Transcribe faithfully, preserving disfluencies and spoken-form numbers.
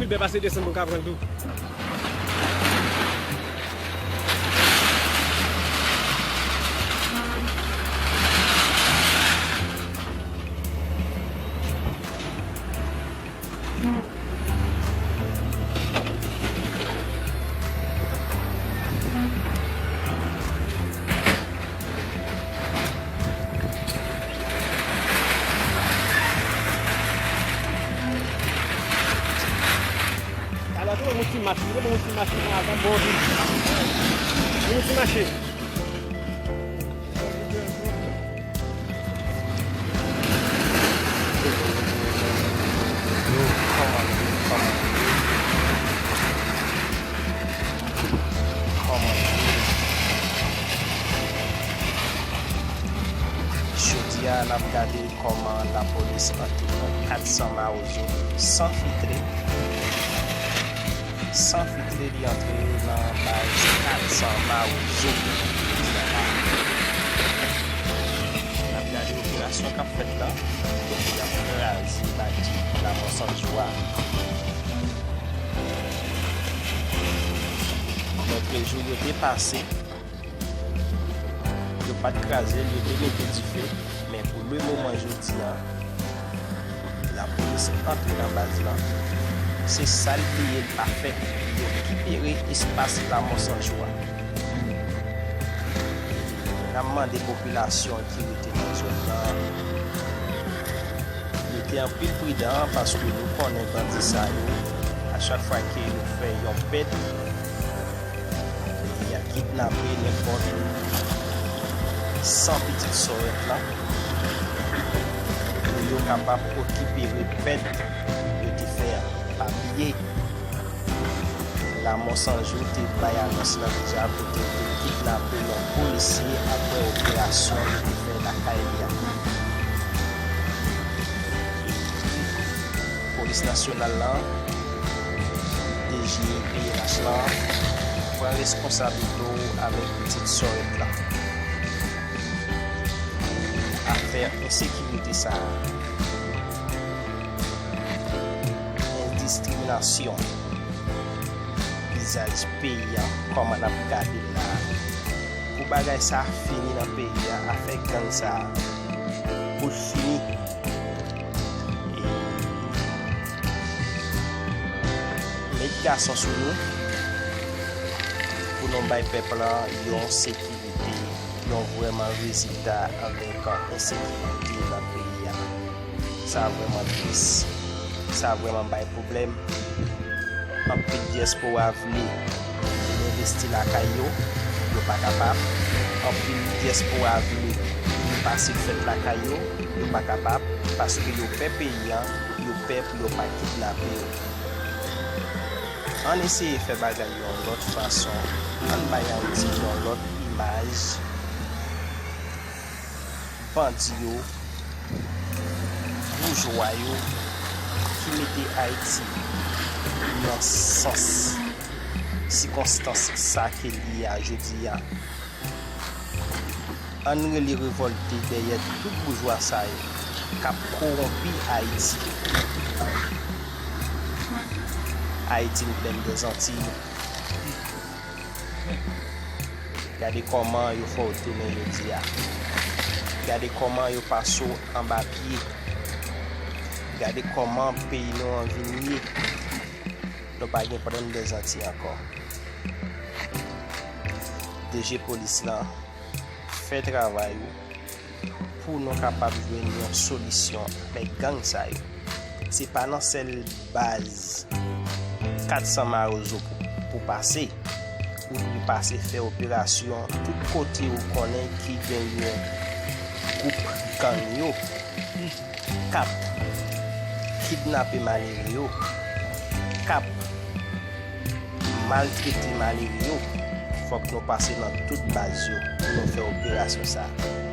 Byen pase desann pou ka pran l tou. Ala tou, yon ti mache, yon ti mache, yon ti mache. Jodi a, n ap gade kòman lapolis antre nan kat san Mawozo san filtre, san filtre li antre nan baz kat san Mawozo. N ap gade operasyon k ap fèt la, kote y ap kraze bandi Lamò San Jou a. Lòt jou yo te pase, yo pa t kraze l, yo te mete dife, men pou le moman jodi a, lapolis antre nan baz lan. Se sa l bliye l pa fè, yo rekipere espas Lamò San Jou a. N ap mande popilasyon ki rete nan zòn nan, rete anpil pridan, paske nou konnen bandi sa yo, a chak fwa ke yo fè yon pèt, y a kidnape nenpòt san pitit sòrèt lan pou yo kapab rekipere pèt yo te fè a. Pa bliye, Lamò San Jou te bay anons lan deja kote yo te kidnape yon polisye apre operasyon yo te fè lakay li a. Polis nasyonal lan, D G P N H lan, pran responsablite w avèk pitit sòrèt lan. Afè ensekirite sa a, endiskriminasyon, vizaj peyi a, kòman n ap gade l la a. Pou bagay sa a fini nan peyi a, afè gang sa a, pou l fini. E met gason sou nou, pou nou bay pèp la yon sekirite, yon vrèman rezilta avèk ensekirite nan peyi a. Sa vrèman tris. Sa vrèman bay pwoblèm. Anpil dyaspora vle vin envesti lakay yo, yo pa kapab. Anpil dyaspora vle vin pase fèt lakay yo, yo pa kapab, paske yo pè peyi a, yo pè pou yo pa kidnape yo. Ann eseye fè bagay yon lòt fason, ann bay Ayiti yon lòt imaj. Bandi yo, boujwa yo ki mete Ayiti nan sans sikonstans sa ke l ye a jodi a. Ann rele revòlte dèyè tout boujwa sa yo k ap kowonpi Ayiti. Ayiti n plèn dè Zantiy. Gade kòman yo fè w tounen jodi a. Gade kòman yo pase w anba pye. Gade kòman peyi nou an vin ye. Nou pa gen plèn dè Zantiy ankò. D G polis lan, fè travay ou pou nou kapab jwenn yon solisyon avèk gang sa yo. Se pa nan sèl baz kat san Mawozo pou, pou pase. Ou dwe pase fè operasyon tout kote ou konnen ki genyen gwoup gang yo k ap kidnape malere yo, k ap maltrete malere yo. Fòk nou pase nan tout baz yo pou nou fè operasyon sa a.